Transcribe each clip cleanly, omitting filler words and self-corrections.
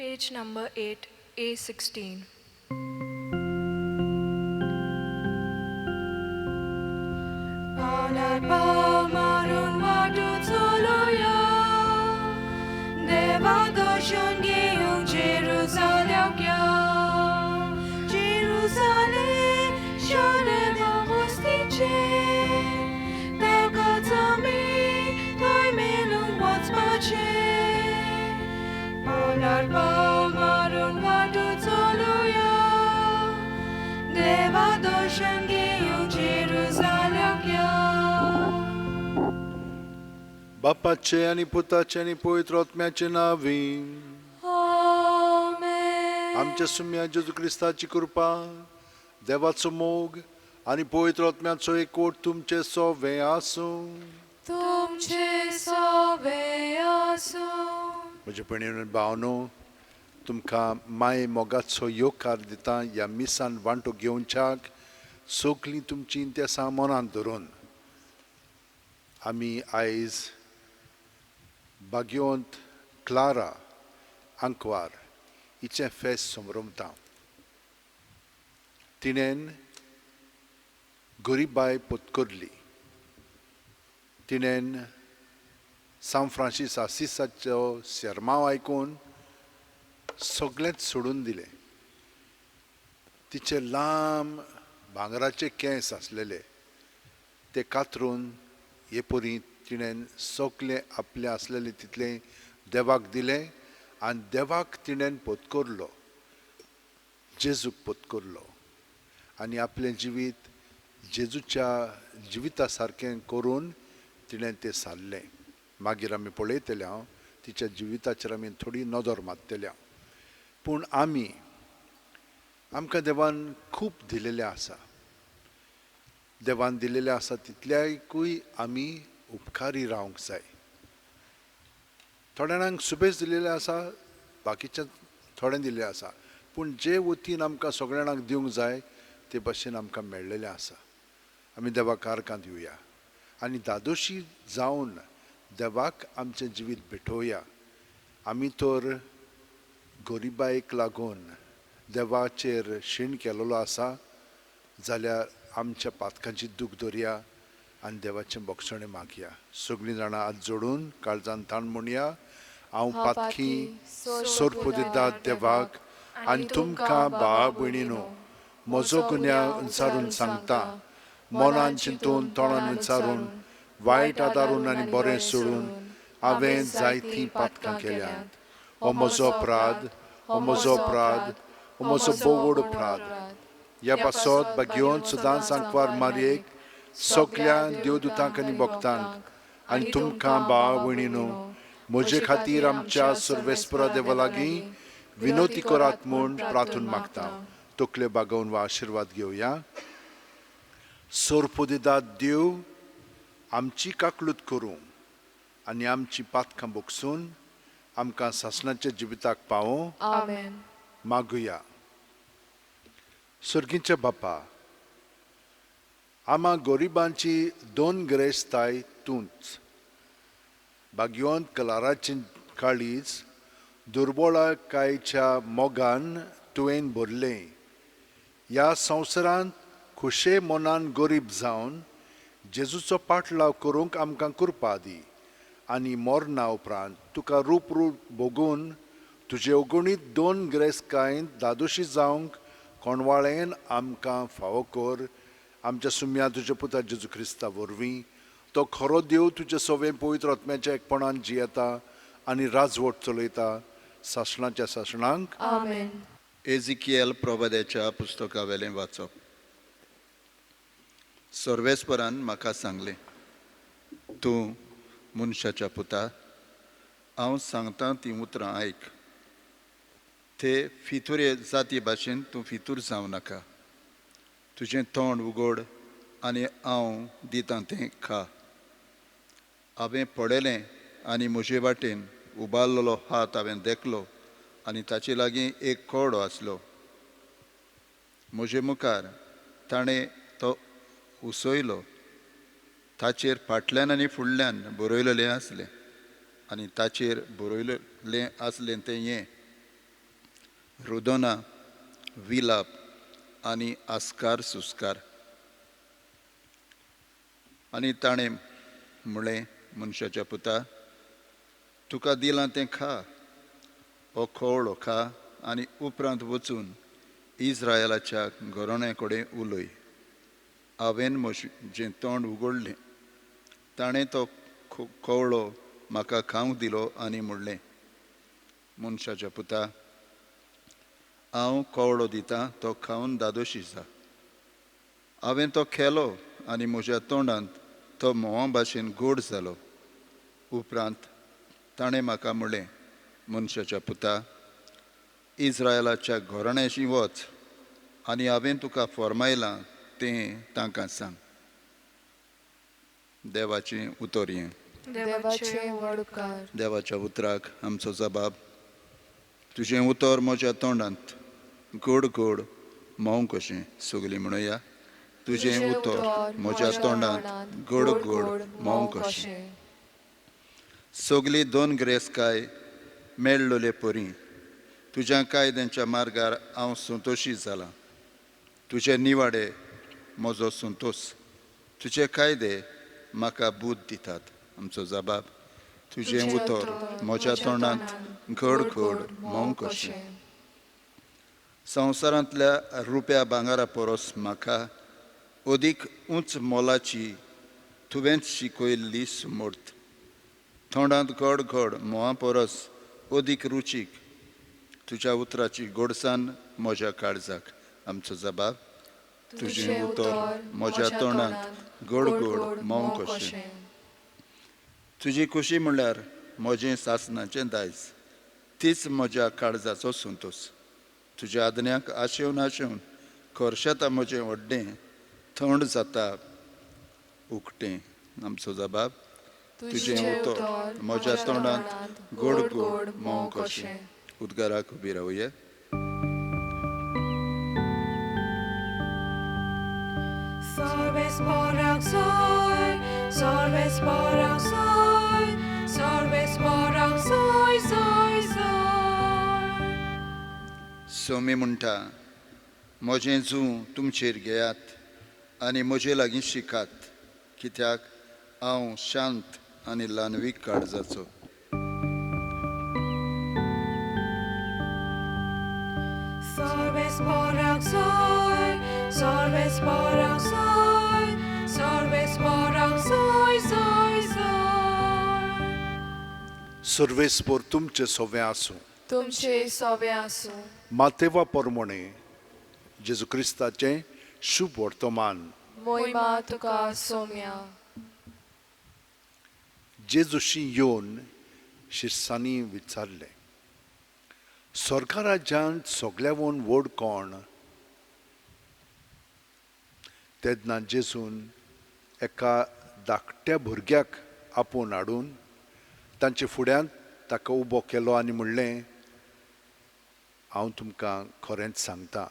Page number 8, A16. पावलार पाव मारून वाटू चलोया, देवा दर्शन घेवंक जेरुजाल्याक या. जेरुजालेम शार देवा वस्तीचें, ताकाच आमी थंय मेळूंक वचपाचें. पावलार पाव मारून वाटू चलोया, देवा दर्शन घेवंक जेरुजाल्याक या. बापाचे आनी पुताचे आनी पवित्र आत्म्याचे नांवी. आमेन. आमच्या सुम्या जेजू क्रिस्ताची कृपा, देवाचो मोग आनी पवित्र आत्म्याचो एकवट तुमचे सोवे आसूं. तुमचे सोवे आसूं. म्हजे भयणी भावनो, तुमकां माये मोगाचो येवकार दिता ह्या मिसान वांटो घेवच्याक. सगळीं तुमचीं इंतेसां मनांत धरून आमी आयज भाग्यवंत क्लारा आंकवार हिचें फेस्त समरमता. तिणेन गरिबाय पत्करली. तिणेन सांत फ्रांसीस आसिसाचो शेर्मांव आयकून सगळेंच सोडून दिलें. तिचे लांब भांगराचे केंस आसलेले ते कातरून हे परी तिणेन सगळें आपलें आसलेलें तितलें देवाक दिलें आनी देवाक तिणेन पत्करलो, जेजूक पत्करलो आनी आपलें जिवीत जेजूच्या जिविता सारकें करून तिणें तें सारलें. मागीर आमी पळयतले हांव तिच्या जिविताचेर आमी थोडी नदर मारतले. पूण आमी आमकां देवान खूब दिलेलें आसा. देवान दिलेलें आसा तितल्याकूय आमी उपकारी रावंक जाय. थोड्या जाणांक सुबेज दिलेलें आसा, बाकीच्या थोडें दिल्लें आसा, पूण जे वतीन आमकां सगळ्या जाणांक दिवंक जाय ते भाशेन आमकां मेळ्ळेलें आसा. आमी देवाक आर्गां दिवया आनी धादोशी जावन देवाक आमचें जिवीत भेटोवया. आमी तर गरिबायेक लागून देवाचेर शीण केलेलो आसा जाल्यार आमच्या पातकांची दूख दवरया आनी देवाचें बक्षणें मागया. सगळीं जाणां हात जोडून काळजान ताण म्हणया, हांव पातकी सोरपुदिदा देवाक आनी तुमकां भावा भयणीनो म्हजो गुन्यांव विचारून सांगता. मनान चिंतून तोंडान विचारून वायट आदारून आनी बरें सोडून हांवें जायतीं पातकां केल्यांत. हो म्हजो अपराध, हो म्हजो अपराध, हो म्हजो भोव व्हड अपराध. ह्या पासत भाग्योन सदांच आंकवार मारयेक, सगल्या देवदूतांक आनी भक्तांक आनी तुमकां भाव भयणीनो म्हजे खातीर आमच्या सर्वेस्परा देवा लागीं विनोती करात म्हूण प्रार्थून मागता. तकले बागोवन वा आशिर्वाद घेवया. सोरपुदिदाद देव आमची काकलूत करूं आनी आमची पातकां बोगसून आमकां सासणाच्या जिविताक पावों. आमेन. मागुया. सर्गीच्या बापा, आमा गरिबांची दोन गिरेस्ताय तूंच. भाग्यवंत कलाराची काळीज दुर्बळकायच्या मोगान तुवें भरलें. ह्या संवसारांत खुशे मनान गरीब जावन जेजूचो पाटलाव करूंक आमकां कृपा दी आनी मरणा उपरांत तुका रूप रूप भोगून तुजे अगणीत दोन गिरेस्तकायेंत धादोशी जावंक कोणवाळेन आमकां फावो कर. आमच्या सुम्या तुज्या पुता जेजू क्रिस्ता वरवीं. तो खरो देव तुजे सवें पवित्र आत्म्याच्या एकपणान जियेता आनी राजवट चलयता सासणाच्या सासणांक. आमेन. एजिकियल प्रबोध्याच्या पुस्तकावेलें वाचप. सर्वेस्परान म्हाका सांगलें, तूं मनशाच्या पुता, हांव सांगतां तीं उतरां आयक. ते फितुरे जाती भाशेन तूं फितूर जावं नाका. तुजें तोंड उगड आनी हांव दितां तें खा. हांवें पळयलें आनी म्हजे वाटेन उबारलेलो हात हांवें देखलो आनी ताचे लागीं एक कोडो आसलो. म्हजे मुखार ताणें तो उसयलो. ताचेर फाटल्यान आनी फुडल्यान बरयलेलें आसलें आनी ताचेर बरयलेलें आसलें तें हें: रुदोना, विलाप आनी आस्कार सुस्कार. आनी ताणें म्हणलें, मनशाच्या पुता, तुका दिलां तें खा, हो खवळो खा आनी उपरांत वचून इस्रायलाच्या घराण्या कडेन उलय. हांवें म्हजें तोंड उगडलें, ताणें तो खवळो म्हाका खावंक दिलो आनी म्हणलें, मनशाच्या पुता, हांव कवळो दितां, तो खावन दादोशी जा. हांवें तो खेलो आनी म्हज्या तोंडांत तो म्होंवा भाशेन गोड जालो. उपरांत ताणें म्हाका म्हणलें, मनशाच्या पुता, इस्रायलाच्या घराण्याशी वच आनी हांवें तुका फर्मायलां तें तांकां सांग. देवाचें उतर हें. देवाचे वडकार. देवाच्या उतराक आमचो जबाब. तुजें उतर म्हज्या तोंडांत गोड गोड म्होंव कशें. सगलीं म्हणुया, तुजें उतर म्हज्या तोंडांत गोड गोड म्होंव कशें. सगली दोन ग्रेसकाय मेळ्ळोले परी तुज्या कायद्यांच्या मार्गार हांव संतोशी जालां. तुजे निवाडे म्हजो संतोश, तुजे कायदे म्हाका बूद दितात. आमचो जबाब. तुजें उतर म्हज्या तोंडांत गोड गोड म्होंव कशें. संवसारांतल्या रुप्या भांगरा परस म्हाका अदीक उंच मोलाची तुवेंच शिकयल्ली सुमूर्त. तोंडांत गोड गोड म्होंवा परस अदीक रुचीक तुज्या उतराची गोडसाण म्हज्या काळजाक. आमचो जबाब. तुजें उतर म्हज्या तोंडांत गोड गोड म्होंव कशें. तुजी खुशी म्हणल्यार म्हजें सासणाचें दायज, तीच म्हज्या काळजाचो संतोश. तुज्या आदन्याक आशेवन आशेवन खर्शेता म्हजें व्हड्डें, थंड जाता उकटें. आमचो जबाब. तुजें उतर म्हज्या तोंडांत गोड गोड म्होंव कशें. उद्गाराक उबी रावया. सोमी म्हणटा, म्हजें जूं तुमचेर घेयात आनी म्हजे लागीं शिकात, कित्याक हांव शांत आनी ल्हानवीक काळजाचो. सर्वेस्पोर तुमचे सोवे आसूं. तुमचे सोवे आसूं. मातेवा परमणे जेजू क्रिस्ताचें शुभ वर्तमान. मोहिमा तुका सोम्या. जेजूशी येवन शिरसांनी विचारलें, स्वर्गा राज्यांत सगळ्यावून व्हड कोण? तेन्ना जेजून एका धाकट्या भुरग्याक आपोवन हाडून तांचे फुड्यांत ताका उबो केलो आनी म्हणलें, हांव तुमकां खरेंच सांगता,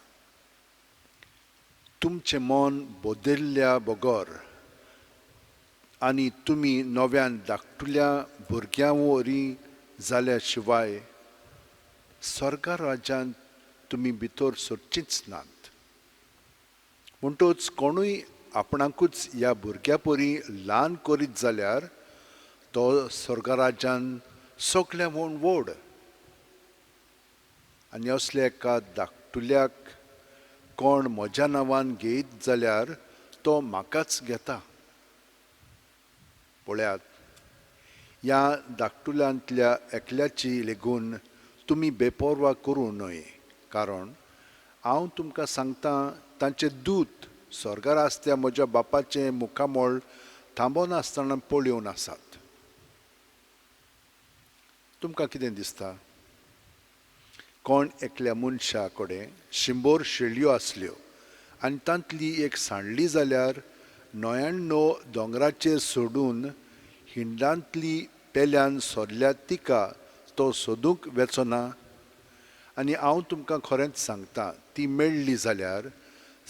तुमचें मन बदल्ल्या बगर आनी तुमी नव्यान धाकटुल्या भुरग्यां वरी जाल्या शिवाय स्वर्गा राज्यांत तुमी भितर सरचींच नात. म्हणटच कोणूय आपणाकूच ह्या भुरग्या परी ल्हान करीत जाल्यार तो स्वर्गा राज्यान सगळ्या म्हूण व्हड. आनी असल्या एका धाकटुल्याक कोण म्हज्या नांवान घेयत जाल्यार तो म्हाकाच घेता. पळयात, ह्या धाकटुल्यांतल्या एकल्याची लेगून तुमी बेपर्वा करूं न्हय, कारण हांव तुमकां सांगता, तांचे दूत स्वर्गार आसत्या म्हज्या बापाचें मुखामळ थांबनासतना पळोवन आसात. तुमकां कितें दिसता? कोण एकल्या मनशा कडेन 100 शेळयो आसल्यो आनी तांतली एक सांडली जाल्यार 99 दोंगराचेर सोडून हिंडांतली पेल्यान सोदल्या तिका तो सोदूंक वेचो ना? आनी हांव तुमकां खरेंच सांगता, ती मेळ्ळी जाल्यार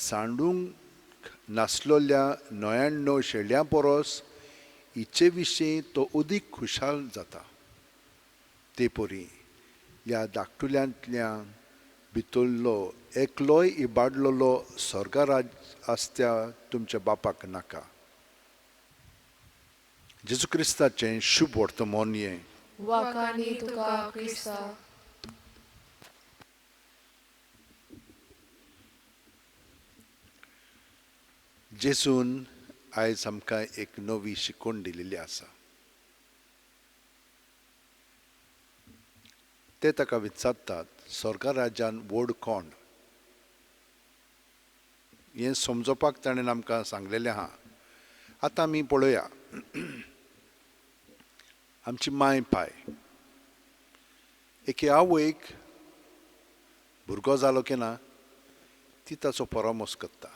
सांडूंक नासलोल्या 99 शेळयां परस हिचे विशीं तो अदीक खुशाल जाता. ते परी ह्या धाकटुल्यांतल्या भितरलो एकलोय इबाडलेलो स्वर्गा आसत्या तुमच्या बापाक नाका. जेजू क्रिस्ताचें शुभ वर्तमान हें. वाखाणी तुका क्रिस्ता. जेजून आयज आमकां एक नवी शिकवण दिलेली आसा. ते ताका विचारतात, स्वर्गा राज्यान व्हड कोण? हें समजोवपाक ताणें आमकां सांगलेलें आहा. आतां आमी पळोवया आमची माय पाय. एके आवयक भुरगो जालो की ना ती ताचो परामर्श करता.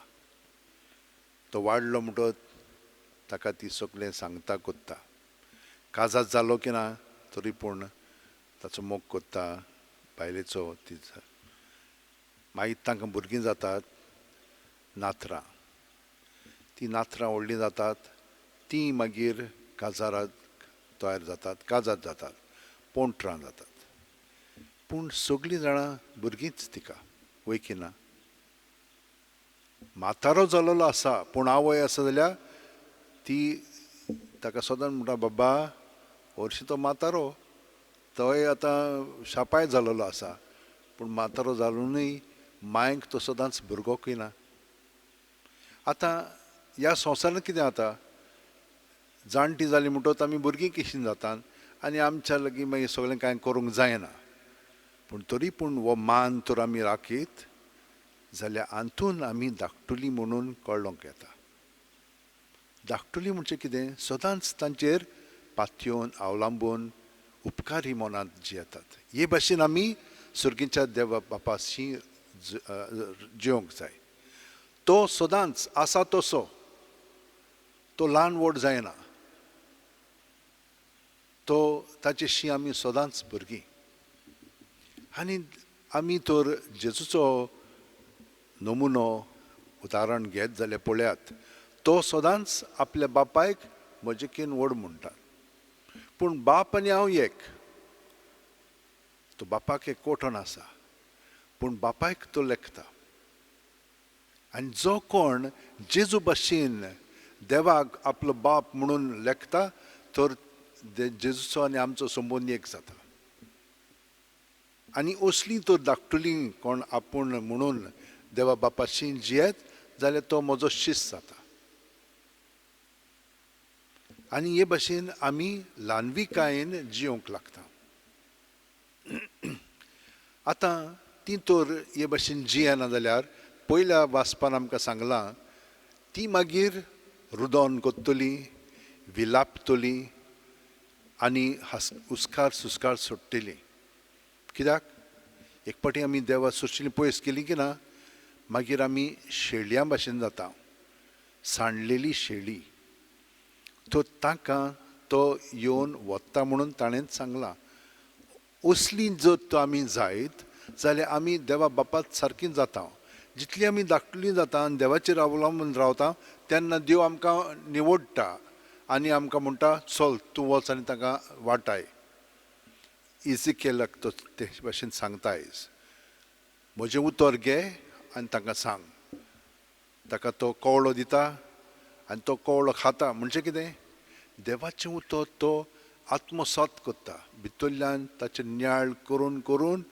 तो वाडलो म्हणटच ताका ती सगळें सांगता कोत्ता. काजाद जालो की ना तरी पूण ताचो मोग कोत्ता बायलेचो. ती मागीर तांकां भुरगीं जातात नातरां. ती नातरां व्हडलीं जातात, तीं मागीर काजाराक तयार जातात, काजार जातात, पोंटरां जातात. पूण सगळीं जाणां भुरगींच तिका वय की ना. म्हातारो जालोलो आसा पूण आवय आसा जाल्यार ती ताका सदांच म्हणटा, बाबा हरशीं तो म्हातारो, तोय आतां शापाय जालोलो आसा, पूण म्हातारो जालूनय मायक तो सदांच भुरगो ना. आतां ह्या संवसारांत कितें जाता, जाणटी जाली म्हणटकच आमी भुरगीं कशीं जातात आनी आमच्या लागीं मागीर सगळें कांय करूंक जायना. पूण तरी पूण हो मान तर आमी राखीत जाल्यार हातून आमी धाकटुली म्हणून कळोंक येता. धाकटुली म्हणजे कितें, सदांच तांचेर पातयेवन अवलंबून उपकारी मनांत जियेतात. हे भाशेन आमी सर्गीच्या देवा बापाशी जिवंक जाय. तो सदांच आसा तसो, तो ल्हान व्हड जायना. तो ताचेशी आमी सदांच भुरगीं. आनी आमी तर जेजूचो नमुनो उदाहरण घेत जाल्यार पळयात, तो सदांच आपल्या बापायक म्हजेकीन व्हड म्हणटा. पूण बाप आनी हांव एक. तो बापाक एक कोठण आसा पूण बापायक तो लेखता. आनी जो कोण जेजू भाशेन देवाक आपलो बाप म्हणून लेखता तर जेजूचो आनी आमचो संबंद एक जाता. आनी असली तर धाकटुली कोण आपूण म्हणून देवा बापाशी जियेत जाल्यार तो म्हजो शिस्त जाता. आनी हे भाशेन आमी ल्हानविकायेन जियोंक लागता. आतां ती तर हे भाशेन जियेना जाल्यार पयल्या वाचपान आमकां सांगलां ती मागीर रुदोन कोत्तली, विलापतली आनी हुस्कार सुस्कार सोडटली. कित्याक एक फावटी आमी देवा सोंशिल्ली पयस केली की ना मागीर आमी शेळयां भाशेन जाता, सांडलेली शेळी. तो तांकां तो येवन वता म्हणून ताणें सांगलां. असली जर तो आमी जायत जाल्यार आमी देवा बापात सारकी जाता. जितली आमी धाकटुली जाता आनी देवाचेर अवलंबून रावता तेन्ना देव आमकां निवडटा आनी आमकां म्हणटा चल तूं वच आनी तांकां वाटाय. इजिकेलाक तो ते भाशेन सांगता आयज, म्हजें उतर घे आनी तांकां सांग. ताका तो कवळो दिता आनी तो कवळो खाता. म्हणजे कितें, देवाचें उतर तो आत्मसात करता, भितरल्यान ताचें नियाळ करून करून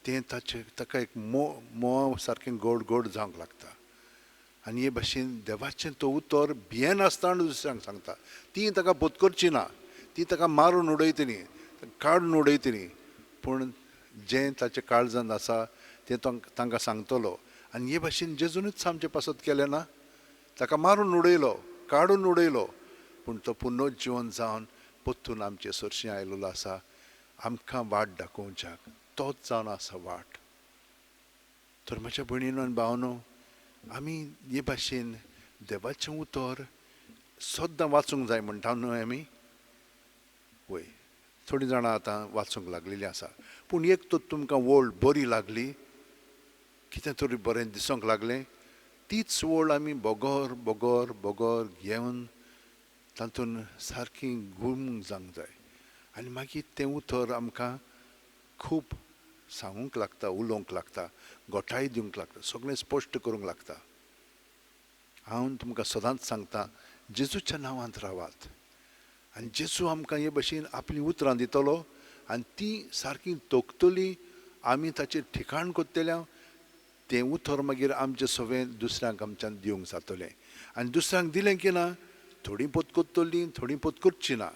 तें ताचें ताका एक मोव सारकें गोड गोड जावंक लागता. आनी हे भाशेन देवाचें तो उतर भियेनासतना दुसऱ्यांक सांगता. ती ताका पोतकरची ना, ती ताका मारून उडयतली, काडून उडयतली, पूण जें ताचें काळजांत आसा तें तांकां सांगतलो. आनी हे भाशेन जेजूनच आमचें पासत केलें ना, ताका मारून उडयलो, काडून उडयलो, पूण तो पुनर्जिवन जावन परतून आमचे सरशीं आयलेलो आसा आमकां वाट दाखोवच्याक. तोच जावन आसा वाट. तर म्हज्या भयणीनो आनी भावनो, आमी हे भाशेन देवाचें उतर सद्दां वाचूंक जाय म्हणटा न्हय आमी. वय थोडीं जाणां आतां वाचूंक लागलेलीं आसा, पूण एक तर तुमकां वळ बरी लागली, कितें तरी बरें दिसूंक लागलें, तीच वळ आमी बोगोर बोगोर बोगोर घेवन तातूंत सारकी गूम जावंक जाय. आनी मागीर तें उतर आमकां खूब सांगूंक लागता, उलोवंक लागता, गोठाय दिवंक लागता, सगळें स्पश्ट करूंक लागता. हांव तुमकां सदांच सांगता, जेजूच्या नांवांत रावात आनी जेजू आमकां हे भशेन आपलीं उतरां दितलो आनी तीं सारकीं तोखतलीं. आमी ताचेर ठिकाण करतल्या तें उतर मागीर आमचें सगळें दुसऱ्यांक आमच्यान दिवंक जातलें. आनी दुसऱ्यांक दिलें की ना, थोडीं पोत करतलीं, थोडीं पोत करची ना,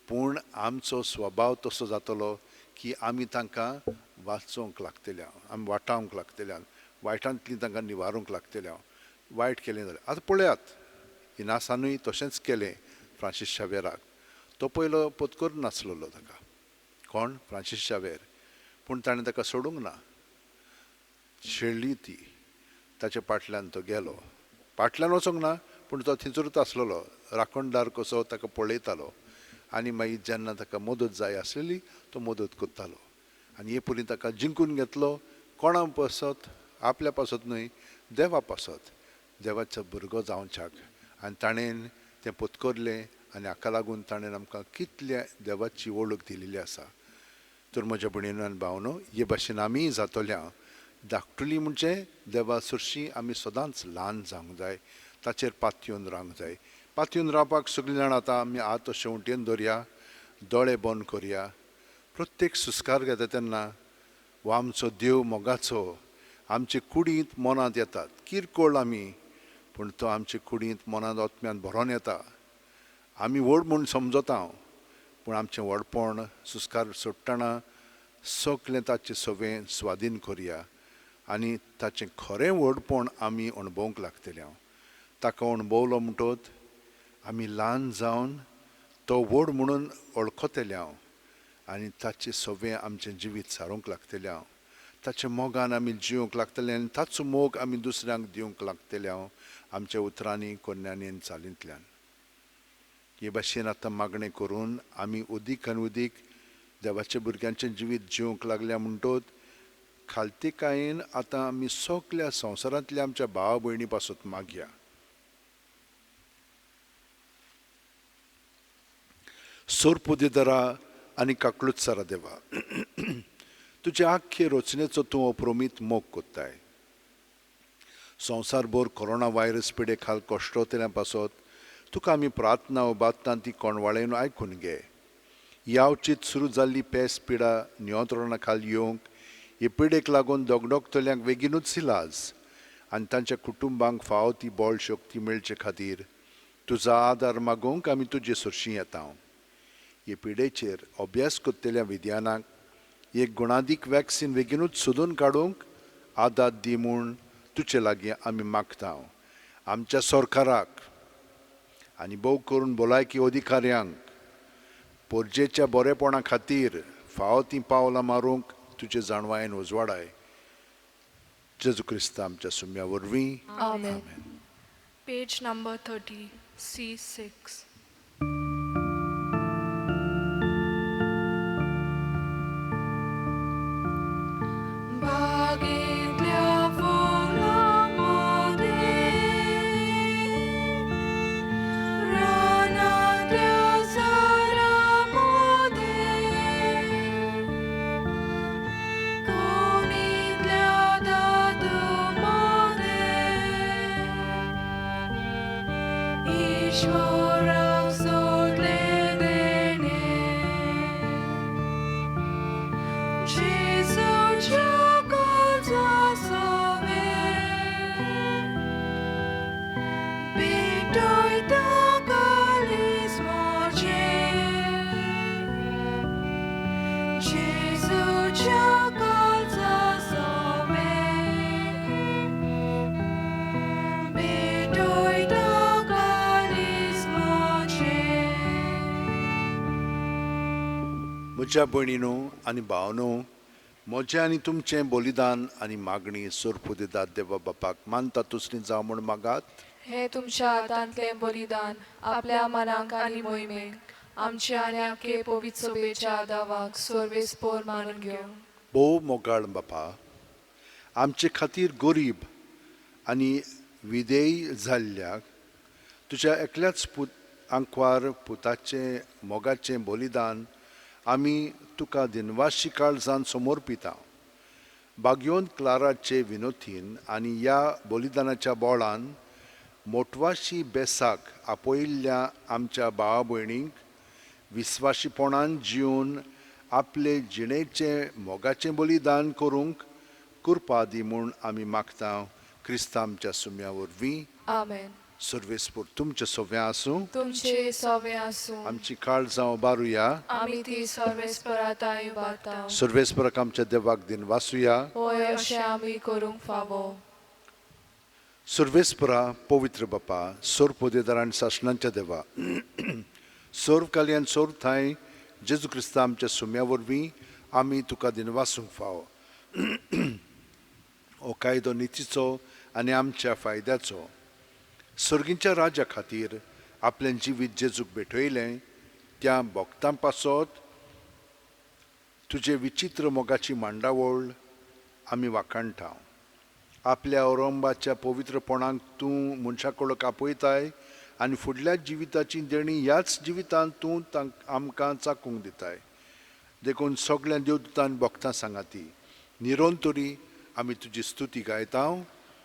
पूण आमचो स्वभाव तसो जातलो की आमी तांकां वाचोवंक लागतल्या, आमी वाटावंक लागतल्या, वायटांतलीं तांकां निवारूंक लागतल्या. वायट केलें जाल्यार आतां पळयात, इनासानूय तशेंच केलें फ्रांसीस शावेराक. तो पयलो पोतकर नासलेलो ताका, कोण? फ्रांसीस शावेर. पूण ताणें ताका सोडूंक ना, शेळ्ळी ती, ताच्या फाटल्यान तो गेलो. फाटल्यान वचोंक ना, पूण तो थंयसरूच आसलेलो, राखणदार कसो ताका पळयतालो. आनी मागीर जेन्ना ताका मदत जाय आसलेली तो मदत करतालो. आनी हे परी ताका जिंकून घेतलो. कोणा पासत? आपल्या पासत न्हय, देवा पासत, देवाचो भुरगो जावच्याक. आनी ताणें तें पत्करलें आनी हाका लागून ताणें आमकां कितल्या देवाची वळख दिलेली आसा. तर म्हज्या भयणीनो आनी भावनो, हे भाशेन आमी जातल्या. धाकटुली म्हणजे देवा सरशीं आमी सदांच ल्हान जावंक जाय, ताचेर पातयेवन रावंक जाय. पातयेवन रावपाक सगळीं जाणां आतां आमी हात शेंवटेन धरया, दोळे बंद करया. प्रत्येक सुस्कार घेता तेन्ना हो आमचो देव मोगाचो आमचे कुडींत मनांत येतात. किरकोळ आमी, पूण तो आमचे कुडींत मनांत आत्म्यान भरोन येता. आमी व्हड म्हूण समजता हांव, पूण आमचें व्हडपण सुस्कार सोडटना सगळें ताचें सगळें स्वाधीन करया आनी ताचें खरें व्हडपण आमी अणभवंक लागतलें. हांव ताका अणभवलो म्हणटत आमी ल्हान जावन तो व्हड म्हणून वळखतले हांव आनी ताचें सगळें आमचें जिवीत सारूंक लागतलें. हांव ताच्या मोगान आमी जिवंक लागतले आनी ताचो मोग आमी दुसऱ्यांक दिवंक लागतले हांव आमच्या उतरांनी, कोन्यांनी आनी चालींतल्यान. हे भाशेन आतां मागणें करून आमी उदीक आनी उदीक देवाच्या भुरग्यांचें जिवीत जिवंक लागल्या म्हणटत खालतीकायेन आतां आमी सगल्या संवसारांतल्या आमच्या भाव भयणी पासत मागया. सोरपुदेदरा आनी काकलुत्सरा देवा, तुजे आख्खे रचनेचो तूं अप्रोमीत मोग कोत्ताय. संवसारभर कोरोना व्हायरस पिडे खाल कश्टोतल्या पासत तुका आमी प्रार्थना उबारता ती कोणवाळेन आयकून घे. यावचीत सुरू जाल्ली पेस पिडा नियंत्रणा खाल येवंक हे पिडेक लागून दगदगतल्यांक बेगीनूच इलाज आनी तांच्या कुटुंबांक फावो ती बळ शक्ती मेळचे खातीर तुजो आदार मागोवंक आमी तुजे सरशीं येता. हे पिडेचेर अभ्यास करतल्या विद्यानाक एक गुणादीक वॅक्सिन बेगीनूच सोदून काडूंक आदार दी म्हूण तुजे लागीं आमी मागता. आमच्या सरकाराक आनी भोव करून भलायकी अधिकाऱ्यांक पोरजेच्या बरेपणा खातीर फावो तीं पावलां मारूंक तुजे जाणवायेन उजवाडाय. जेजू क्रिस्त आमच्या सुम्या वरवीं, आमेन. Page number 30, C6. बागेंतल्या फुलां मदें, रानांतल्या झाडां मदें, कोणींतल्या दादू मदें, ईश्वराक सोडलें देणें. जेजूच्या काळजा सवें पेटयता काळीज म्हजें. जेजूच्या काळजा सवें पेटयता काळीज म्हजें. म्हज्या भयणीनो आनी भावनो, म्हजें आनी तुमचें बलिदान आनी मागणी सोरपुदेदाद देवा बापाक मानता तुसली जावं म्हूण मागात. हे तुमच्या हातांतलें बलिदान आपल्या मनाक आनी मोहिमेक आमच्या आनी आखे पवित्र सभेच्या दावाक सर्वेस्पोर मानून घेवं. भोव मोगाळ बापा, आमचे खातीर गरीब आनी विधेय जाल्ल्याक तुज्या एकल्याच पूत आंकवार पुताचें मोगाचें बलिदान आमी तुका दिनवाशी काळजान समर्पिता. बागयोन क्लाराचे विनोतीन आनी ह्या बलिदानाच्या बोळान मोटवाशी बेसाक आपयिल्ल्या आमच्या भावा भयणींक विस्वाशीपणान जिवन आपले जिणेचें मोगाचें बलिदान करूंक कृपा दी म्हूण आमी मागता क्रिस्ता आमच्या सुम्या वरवीं. आमेन. सर्वेस्पोर तुमचें सव्यां आसूं. तुमचे सवे आसूं. आमची काळजां उबारुया. आमी ती सर्वेस्पराताय उबारता. सर्वेस्पराक आमच्या देवाक दिन वासुया. होय, अशें आमी करूंक फावो. सर्वेस्परा पवित्र बापा, सर्व पदेदार आनी सासणांच्या देवा, सर्व काली आनी सर्व थांय जेजू क्रिस्ता आमच्या सुम्या वरवीं आमी तुका दिनवासूंक फावो. हो कायदो नितीचो आनी आमच्या फायद्याचो. सर्गींच्या राजा खातीर आपलें जिवीत जेजूक भेटयलें त्या भक्तां पासत तुजे विचित्र मोगाची मांडावळ आमी वाखाणटा. आपल्या औरंबाच्या पवित्रपणाक तूं मनशा कडलो कापयताय आनी फुडल्या जिविताची देणी ह्याच जिवितांत तूं आमकां चाकूंक दिताय. देखून सगळ्या देवदूतान भक्तां सांगाती निरोन तरी आमी तुजी स्तुती गायता.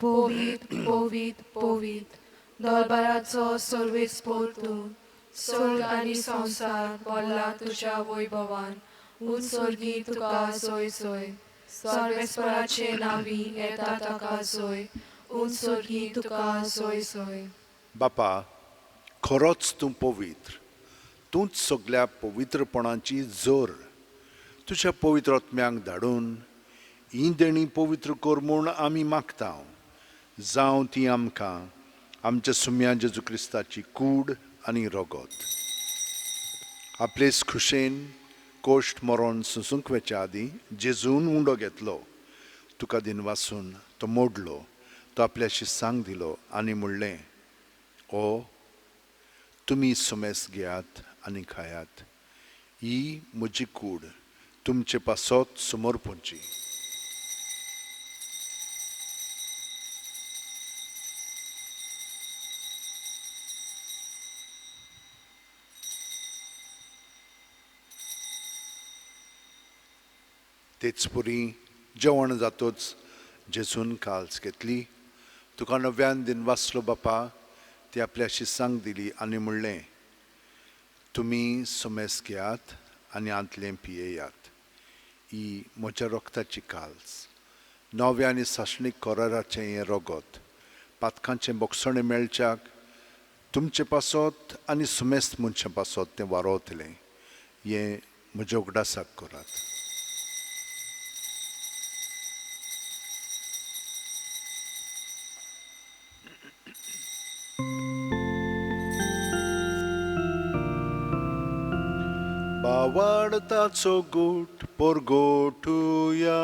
पोवीत पोवीत पोवीत दरबाराचो सर्वेस्पोर तूं, स्वर्ग आनी संवसार भरला तुज्या वैभवान. उंच स्वर्गी तुका सोय सोय, सर्वेस्पराचे नांवी येता ताका सोय, उंच स्वर्गी तुका सोय सोय. बापा, खरोच तूं पवित्र, तूंच सगल्या पवित्रपणाची जोर. तुज्या पवित्र आत्म्यांक धाडून ही देणी पवित्र कर म्हूण आमी मागता. जावं ती आमकां आमच्या सुम्या जेजू क्रिस्ताची कूड आनी रगत. आपलेच खुशेन कोश्ट मरोन सुसूंक वेच्या आदीं जेजून उंडो घेतलो, तुका दिनवासून तो मोडलो, तो आपल्याशी सांग दिलो आनी म्हणलें, ओ तुमी सुमेस घेयात आनी खायात, ही म्हजी कूड तुमचे पासत समर्पणची. तेच पुरी जेवण जातोच जेजून काल्स घेतली, तुका नव्यान दिन वाचलो बापा, ती आपल्याशी सांग दिली आनी म्हणलें, तुमी सुमेस घेयात आनी आंतलें पियेयात, ही म्हज्या रक्ताची काल्स, नव्या आनी सासणीक कराराचें हें रगत, पातकांचें बोगसणें मेळच्याक तुमचे पासत आनी सुमेस्त मनशां पासत तें वारोवतलें, हें म्हज्या उगडासाक करात. बावाडताचो गोट पोरगोटुया.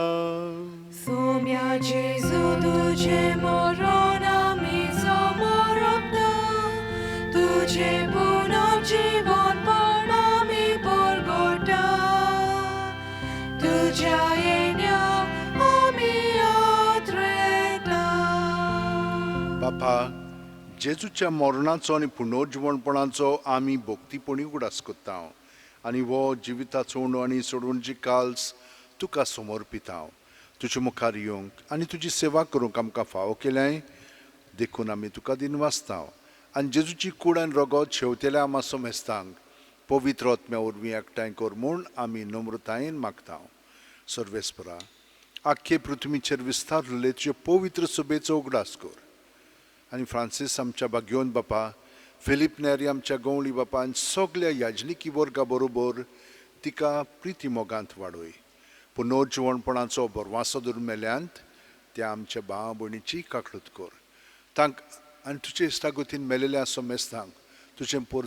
सोम्या जेजू तुझे मरण आमी समर्पता, तुझे पुनर्जीवनपण आमी परगटा, तुझ्या येण्याक आमी आत्रेता. बापा, जेजूच्या मरणाचो आनी पुनर्जीवनपणाचो आमी भक्तीपणी उगडास करता आनी हो जिविताचो उंडो आनी सोडवणची काल्स तुका समर्पिता. तुजे मुखार येवंक आनी तुजी सेवा करूंक आमकां फावो केल्याय, देखून आमी तुका दिनवासता. आनी जेजूची कूड आनी रगत शेवतेल्या आमा समेस्तांक पवित्र आत्म्या वरवीं एकठांय कर म्हूण आमी नम्रतायेन मागता. सर्वेस्परा, आख्खे पृथ्वीचेर विस्तारलेले तुजे पवित्र सभेचो उगडास कर आनी फ्रांसीस आमच्या बागयोन बापा, फिलीप नेरी आमच्या गवळी बापा आनी सगल्या याजनिकी वर्गा बरोबर तिका प्रिती मोगांत वाडय. पुनर्जिवणपणाचो बरवासो धरून मेल्यांत त्या आमच्या भाव भयणीची काकळूत कर. तांक आनी तुजे इश्टागतीन मेलेल्या समेस्तांक तुजें पोर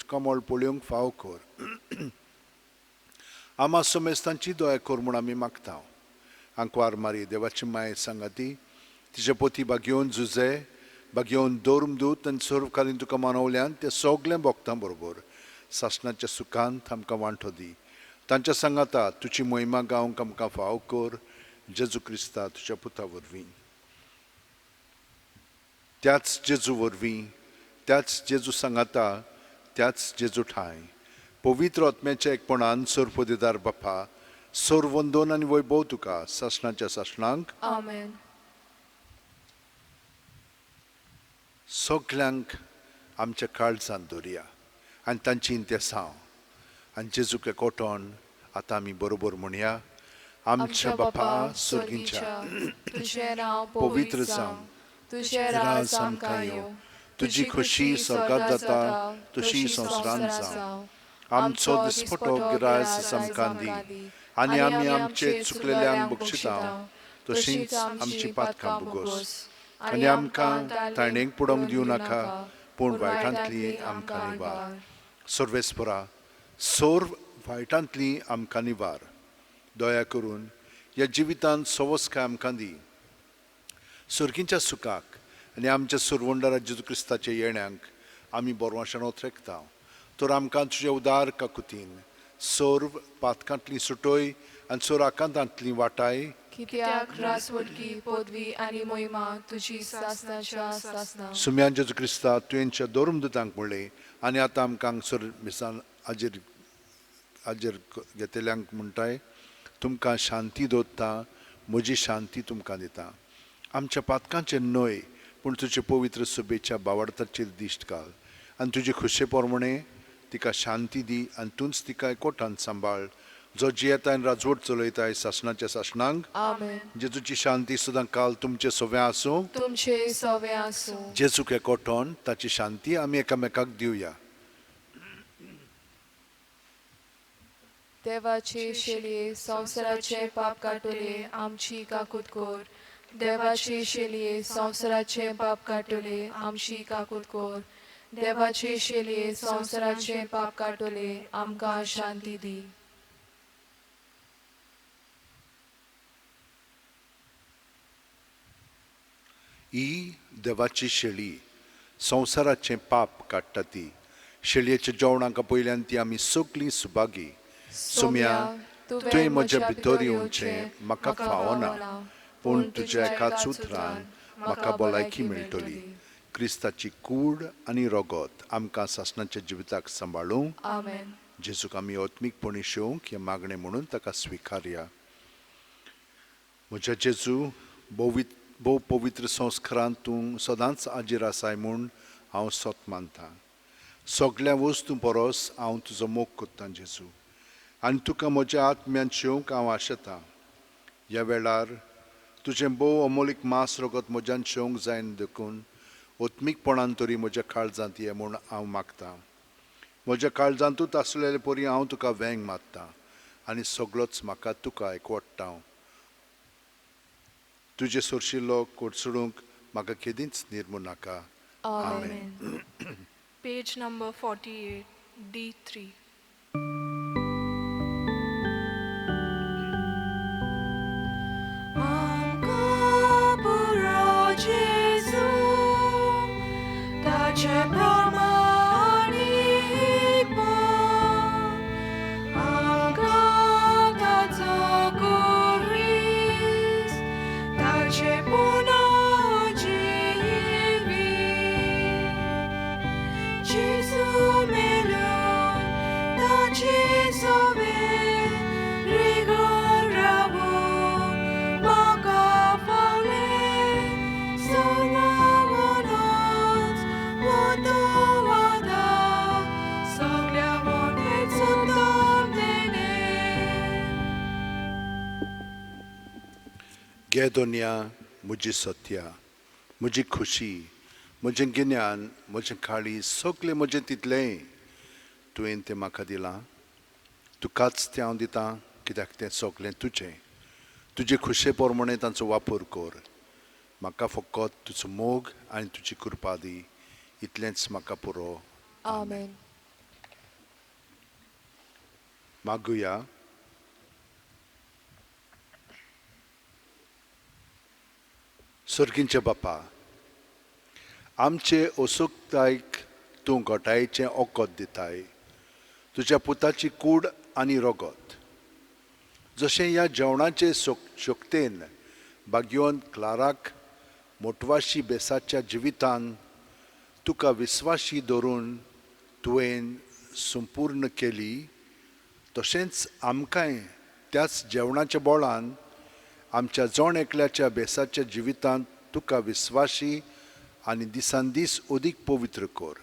कमळ पळोवंक फाव कर. आमा समेस्तांची दया कर म्हूण आमी मागता. आंकवार मारी देवाची माय सांगाती, तिचे पोती बागयोवन जुजे बागयोवन धर्मदूत आनी सर्वकालीन तुका मानवल्यान ते सगळें भोगतां बरोबर सासणाच्या सुखांत आमकां वांटो दी. तांच्या सांगाता तुजी मोहिमा गावंक आमकां फाव कर, जेजू क्रिस्ता तुज्या पुता वरवीं. त्याच जेजू वरवीं, त्याच जेजू सांगाता, त्याच जेजू ठांय पवित्र आत्म्याच्या एकपणान सर्वपदेदार बापा, सोर वंदोन आनी वैभव तुका सासणाच्या सासणांक. आमेन. सगल्यांक आमच्या काळजांत दवरया आनी तांची इंतेसांव आनी जेजूक एकवटोन आतां आमी बरोबर म्हणया. आमच्या बापा सर्गींच्या, तुझें नांव पवित्र जावं, तुझें राज आमकां येवं, तुजी खुशी स्वर्गात जाता तशी संवसारांत जावं. आमचो दिसपटो गिरायस आमकां दी आनी आमी आमचे चुकलेल्यांक बक्षिता तशींच आमची पातकां भोगोस आनी आमकां ताणेक पडोवंक दिवं नाका, पूण वायटांतली आमकां निवार. सर्वेस्परा, सर्व वायटांतली आमकां निवार. दया करून ह्या जिवितांत सवस्काय आमकां दी. सर्गींच्या सुखाक आनी आमच्या सुरवंडरा जेजू क्रिस्ताच्या येण्यांक आमी बरवाशान ओथरेकता. तर आमकां तुज्या उदार काकुतीन सर्व पातकांतली सुटोय आनी सर्व आकांतांतली वाटाय. कित्याक रासवटकी पदवी आनी मोहिमा तुजी सासनाच्या सासना. सुम्यान जेजू क्रिस्ता, तुवेंच्या धर्मदूतांक म्हणलें आनी आतां आमकां हांगसर मिसान हाजेर हाजेर घेतल्यांक म्हणटाय, तुमकां शांती दवरता, म्हजी शांती तुमकां दिता. आमच्या पातकांचेर न्हय, पूण तुजे पवित्र सभेच्या बावडताचेर दिश्ट घाल आनी तुजे खुशे प्रमाणे तिका शांती दी आनी तूंच तिका एकवटान सांबाळ, जो जियेता आनी राजवट चलयताय सासणाच्या सासणांक. आमेन. जेजूची शांती सदां काल तुमचे सव्या आसूं. तुमचे सवे आसूं. जेजूक एकवटोन ताची शांती आमी एकामेकाक दिवया. देवाचे शेलये संवसाराचे पाप काटोले, आमची काकूत कर. देवाचे शेलये संवसाराचे पाप काटोले, आमची काकूत कर. देवाचे शेलये संवसाराचे पाप काटोले, आमकां शांती दी. ही देवाची शेळी संवसाराचें पाप काडटा. ती शेळयेच्या जेवणाक पयल्यान ती आमी सगळीं सुभागी. सोम्या, तुवें म्हज्या भितर येवचें म्हाका फावना, पूण तुज्या एकाच उतरान म्हाका भलायकी मेळटली. क्रिस्ताची कूड आनी रगत आमकां सासणाच्या जिविताक सांबाळूं. आमेन. जेजूक आमी आत्मीकपणी शेवंक हें मागणें म्हणून ताका स्विकारया. म्हज्या जेजू, भोव पवित्र संस्कारांत तूं सदांच हाजीर आसाय म्हूण हांव सत मानता. सगळ्या वस्तूं परस हांव तुजो मोग करतां जेजू, आनी तुका म्हज्या आत्म्यान शेवंक हांव आशेतां. ह्या वेळार तुजें भोव अमोलीक मांस रगत म्हज्यान शेवंक जायना देखून आत्मीकपणान तरी म्हज्या काळजांत ये म्हूण हांव मागतां. म्हज्या काळजांतूच आसलेले परी हांव तुका वेंग मारतां आनी सगळोच म्हाका तुका एकवटता. तुजे सरशिल्लो कोडसडूंक म्हाका केदींच निर्मू नाका. आमेन. Page number 48, D3. आमकां पुरो जेजू, ताचे प्रमाणीकपण आमकां ताचो कुरीस, ताचे पुनर्जिवीत. जेजू मेलून ताचे सवे रिगोन रावून म्हाका फावलें सर्वांवनच वतो वादा सगल्या वटेन उत्तम देणें. गे दोनया, म्हजी सत्या, म्हजी खुशी, म्हजें गिन्यान, म्हजें काळीज, सगळें म्हजें तितलेंय तुवें तें म्हाका दिलां. तुकाच तें हांव दितां, कित्याक तें सगळें तुजें. तुजे खुशे प्रमाणे तांचो वापर कर. म्हाका फकत तुजो मोग आनी तुजी कृपा दी, इतलेंच म्हाका पुरो. आमेन. मागुया. सर्गींचे बापा, आमचे असुकतायक तूं घटायेचें ओकद दिताय. तुज्या पुताची कूड आनी रगत जशें ह्या जेवणाचे शक्तेन भाग्यवंत क्लाराक मोटवाशी बेसाच्या जिवितान तुका विस्वाशी धरून तुवें संपूर्ण केली, तशेंच आमकांय त्याच जेवणाच्या बोळान आमच्या जण एकल्याच्या बेसाच्या जिवितांत तुका विस्वाशी आनी दिसान दीस अदीक पवित्र कर.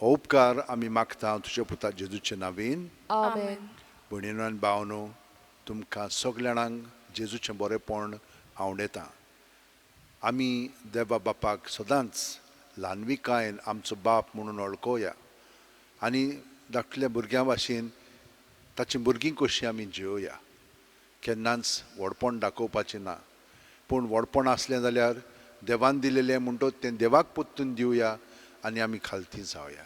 हो उपकार आमी मागता तुज्या पुता जेजूचे नांवेन. आमेन. भयणीनो आनी भावनो, तुमकां सगल्या जाणांक जेजूचें बरेंपण आवडटा. आमी देवा बापाक सदांच ल्हानविकायेन आमचो बाप म्हणून वळखोया आनी धाकटल्या भुरग्यां भाशेन ताचीं भुरगीं कशीं आमी जियोया. केन्नाच व्हडपण दाखोवपाचें ना, पूण व्हडपण आसलें जाल्यार देवान दिलेलें म्हणटच तें देवाक परतून दिवया आनी आमी खालती जावया.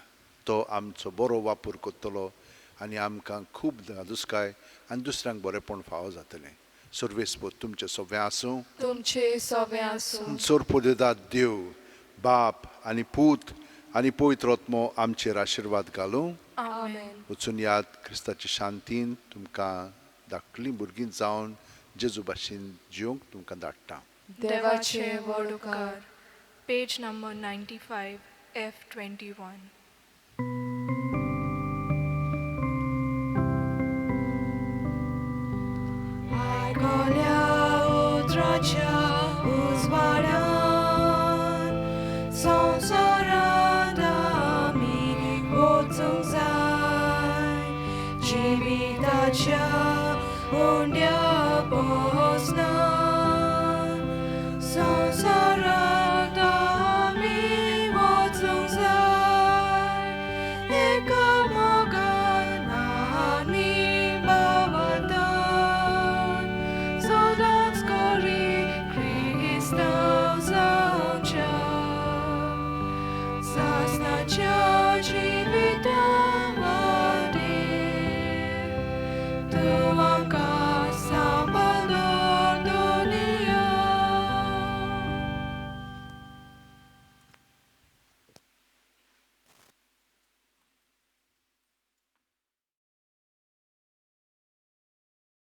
तो आमचो बरो वापर करतलो आनी आमकां खूब धादोसकाय आनी दुसऱ्यांक बरेंपण फावो जातलें. सर्वेस्पोर तुमचें सगळें आसूं, तुमचे सगळें आसूं. सोरपोदेदाद देव बाप आनी पूत आनी पवित्र आत्मो आमचेर आशिर्वाद घालूं. आमेन. वचून याद क्रिस्ताचे शांतीन तुमकां धाकलीं भुरगीं जावन जेजू भाशेन जिवंक तुमकां धाडटा. देवाचे व्हड उपकार. Page number 95, F21. आयकल्या उतराच्या उजवाडान संवसारांत आमी वचूंक जाय, जिविताच्या उंड्या पर्यंत.